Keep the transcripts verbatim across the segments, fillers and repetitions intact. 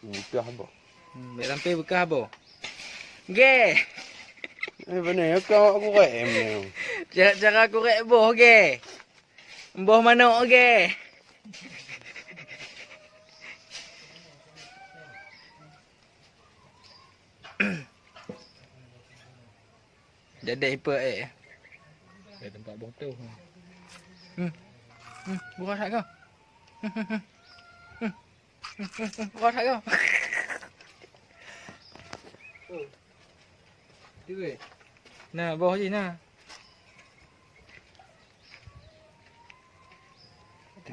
Beukah boh. Hmm, bèk sampai beukah boh. Geh. Eh, beuna ya kau aku rek em. Cara, cara aku rek boh geh. Boh manok geh. Jadi ipe eh. Di tempat boh tu. Hmm. Hmm, buka sak kau. Hmm, hmm, hmm. Hmm, hmm, hmm. Buka sak kau. Oh. Tu eh. Nah, boh je nah.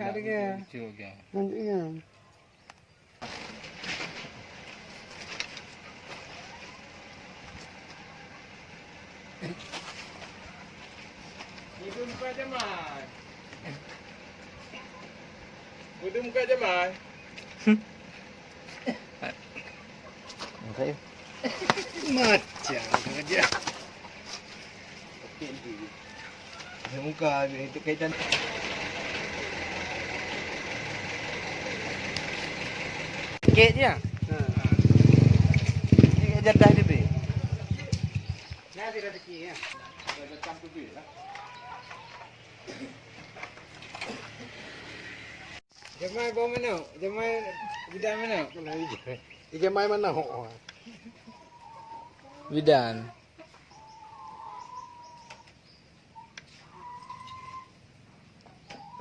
Ada ke? Lucu ke? Tunjuk ya. Budum ka jamai. Budum ka jamai. Okey. Macam kerja. Okey, okey. Muka ni, itu kaitan. Sikit je. Ha. Sikit jadah dia beri. Nah, dia rezeki ya. Dah datang tu beri lah. Jamai boh manok, jamai bidan manok. Ijamai manok. Bidan.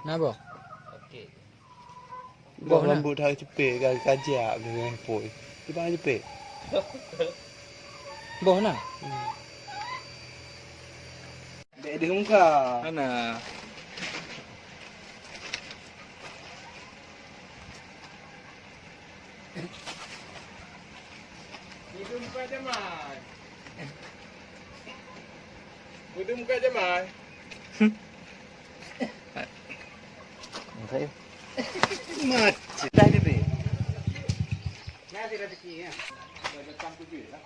Na boh? Okey. Boh na. Rambut hai cepek, ga-, gajak dengan pui. Tiba cepek. Boh na? Hmm. Dek di muka. Mana? Budum ka jamai. Budum ka jamai. Okey. Mati. Dah dia beri. Nah, dia rezeki ya. Dah datang tu beri lah.